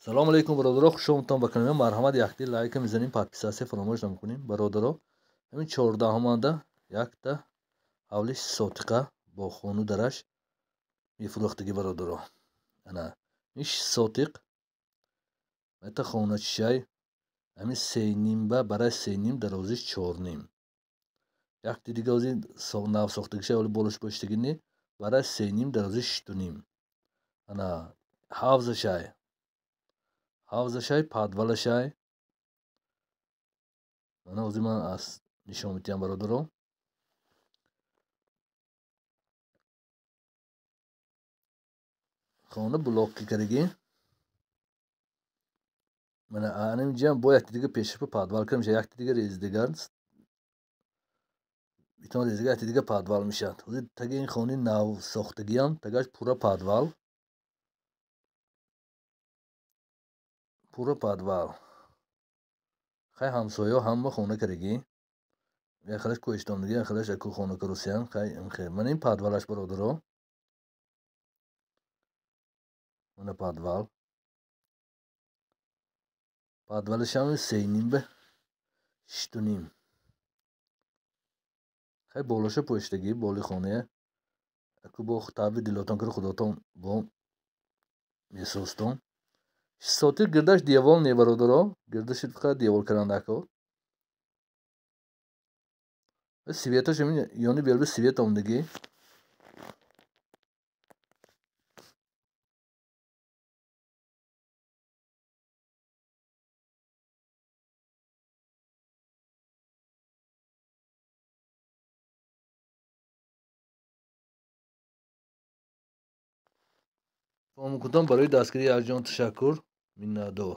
Салом алейкум, бародаро, хуш омадтон ба канали. Марҳамат, якти лайка мезанем, подписаться фаромӯш намекунем. Бародаро, ҳамин 14-ҳуманда якта ҳавли сотиқа бо хону дараш мефурӯхтагӣ, бародаро. Ана ин сотиқ это хоначишай, ҳамин сенимба барай сеним, дарозиш чорним. Якти дига ози нав сохтагиша, оли болош боштагини, барай сеним, дарозиш шитуним. Ана ҳавзашай, ҳавзашай, подвалашай. Мана ҳозир ман аз нишон медиҳам, бародаро. Хона блокки кардагӣ. Мана ана инҷаам бо якти дига пешапа подвал кар мешавад, якти дига резидагар битон резидагар, якти дига подвал мешавад. Ҳозир таги ин хонаи нав сохтагиам тагаш пурра подвал, пурра подвал. Хай, ҳамсояҳо ҳама хона кардагӣ, яхелаш кӯҳистондагӣ, яхелаш аку хона карусиян. Хай, мана ин подвалаш, бародаро, мана подвал. Подвалашам сенимба шитуним. Хай, болоша пӯштагӣ, боли хоная аку бо таби дилотон кара, худотон бо месозтон. Сотир гирдаш девол не, бародаро, гирдаши фақат девол карандако. Светаш ёни белби свет омдагӣ. Кутон барои дастгирии арҷон ташаккур, миннатдор.